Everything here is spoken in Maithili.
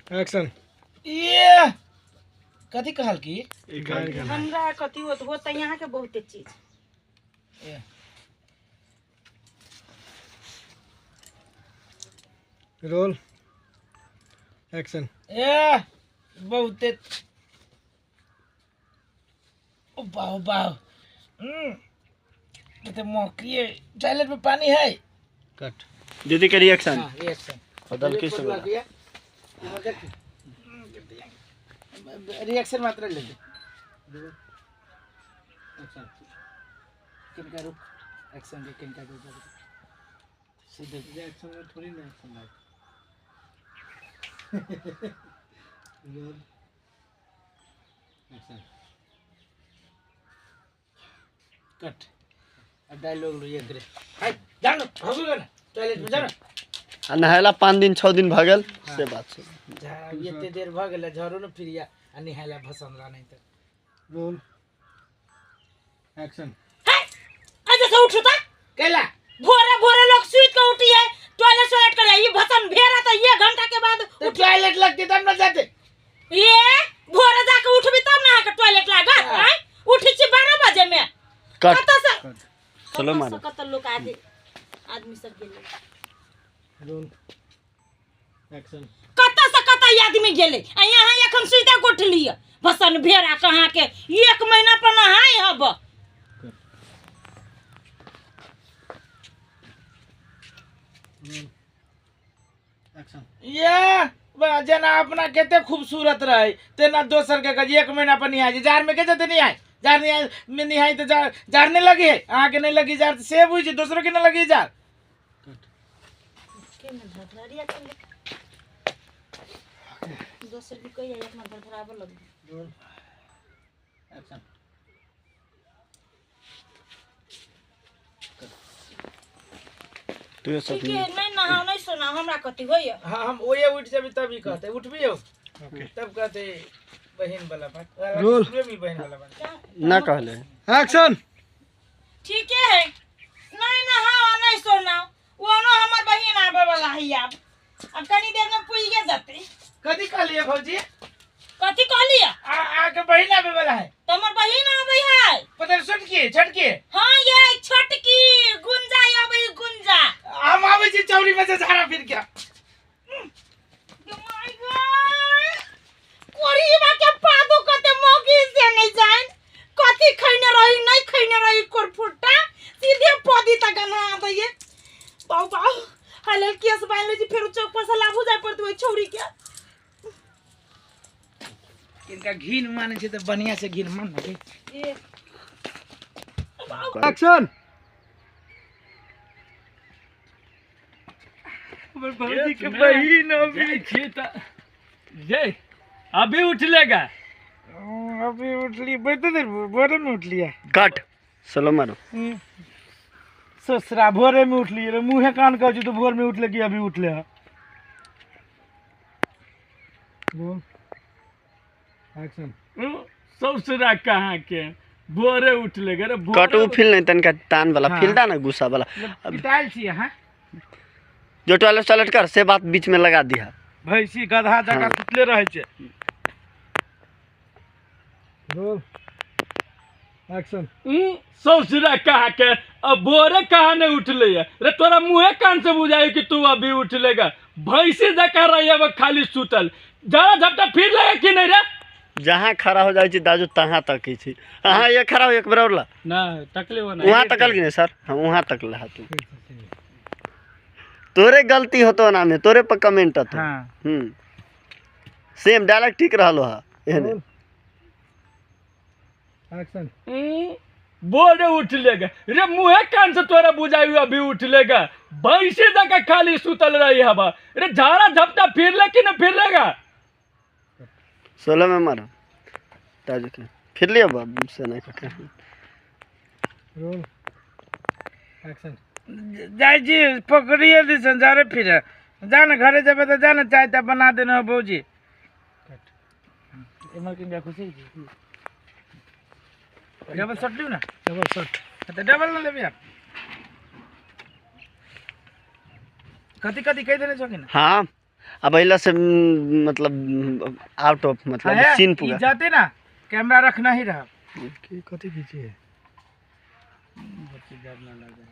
एक्शन। ये कथी कहल की हमरा कथी होत होत यहाँ के बहुते चीज। Roll action. ए बहुते ओ बाव बाव तो मौकी टॉयलेट में पानी है। कट। दीदी के रिएक्शन। हां रिएक्शन बदल के सब रिएक्शन मात्र ले ले। एक्शन किनका रुक एक्शन के किनका रुक सीधे रिएक्शन में थोड़ी ना एक्शन लाए। Roll action. कट। अब डायलॉग लो ये करे हाय जानो हो गया ना टॉयलेट में जानो। आ नहायला 5 दिन 6 दिन भगल से बात छै। एते देर भ गेल झरो न फिरिया आ नहायला भसंदरा नहीं त। Roll action. हाय आज से उठू त कैला भोरे भोरे लोग सुत के उठी है टॉयलेट सोलेट कर ये भसन भेरा त एक घंटा के बाद तो टॉयलेट लगती तब न जाते। ये भोरे जाके उठबी तब ना के टॉयलेट लागत। हां उठी छी 12 बजे में। कट। कत से चलो मारो कत लोग आदमी आदमी सब गेले। Roll action. कत से कत आदमी गेले आ यहां एखन सुइता गोठली भसन भेरा कहां के एक महीना पर नहाय हब। एक्शन। ये जना अपना केते खूबसूरत रहे तेना दोसर के कह एक महीना पर नहीं आए जार में के जते नहीं आए जार नहीं आए में नहीं आए तो जार जार नहीं लगी है आके के नहीं लगी जार से बुझी दोसरों के नहीं लगी जार। के में धरधरिया चल दोसर भी कोई एक में धरधराबो लगी। Roll action. तू सब ठीक है नहीं नहाओ नहीं सोना हमरा कथी होइए। हां हम ओए उठ जाबी तभी कहते उठबी हो तब कहते बहन वाला बात रोल प्रेमी बहन वाला बात ना कहले। एक्शन। ठीक है नहीं नहाओ नहीं सोना ओनो हमर बहन आबे वाला है अब कनी देर में पुई के जते। कथी कहलिए भौजी कथी कहलिए? आ आ के बहन आबे वाला है त हमर बहन आबे है पता छोटकी छोटकी। हां ये छोटकी गुंजा आबे गुंजा। हम आबे छी चौरी में से झाड़ा फिर क्या my God कोरीबा के पादो कते मौकी से नहीं जान कथी खैने रही नहीं खैने रही कोरफुटा सीधे पदी तक गना दैये बाऊ बाऊ हलल केस बांध ले जी फेर चौक पर से लाभू जाय पड़त ओइ छौरी के। इनका घिन माने छै त बढ़िया से घिन मान ना। A action. हमर भौजी के बहिन अभी छी त जय अभी उठलेगा। अभी उठली बैठे देर भोरे में उठली है। कट। चलो मारो ससुरा भोरे में उठली रे मुंहे कान कहै छी तो भोर में उठले कि अभी उठले है। Roll action. ससुरा कहाँ के भोरे उठलेगा रे। कट उ फील नहीं तनका तान वाला फील दा ना गुस्सा वाला पिटाइल छी हां जो टॉयलेट टॉयलेट कर से बात बीच में लगा दिया। भैंसी गधा जका सुतले रहे छै। Roll action. ससुरा कहाँ के अब भोरे कहाँ नहीं उठले है रे तोरा मुँहे कान से बुझाई कि तू अभी उठलेगा। भैंसी जका रही है खाली सुतल जरा झपटा फिर लेगा कि नहीं रे। जहाँ खड़ा हो जाए दाजू तहाँ तक छी। हाँ ये खड़ा हो एक बेर और ला ना तकले वो ना वहाँ तकल कि नहीं सर। हाँ वहाँ तक ला तू तोरे गलती होतो ना में तोरे पर कमेंट होतो। हाँ। सेम डायलॉग ठीक रहलो हा एहने। एक्शन। बोरे उठ लेगा रे मुँहे कान से तोरा बुझाई अभी उठ लेगा। भैंसी जका खाली सुतल रही हवा रे झाड़ा झपटा फिर ले कि न फिर लेगा। 16 में मारो ताजू के फिर लियो बाब से नहीं के। Roll action. जाय जी पकड़िए दिसन जा रे फिर जान घरे जेबे त जान चाय त बना देने हो भौजी। कट। एमर किनका खुशी डबल शॉट लियो ना। डबल शॉट त डबल न लेबी आप कथी कथी कह देने छो कि ना। हां अब अइला से मतलब आउट ऑफ मतलब है, सीन ई पूरा जाते ना कैमरा रखना ही रहा। की कथी खींची है? बच्ची डर ना लगे।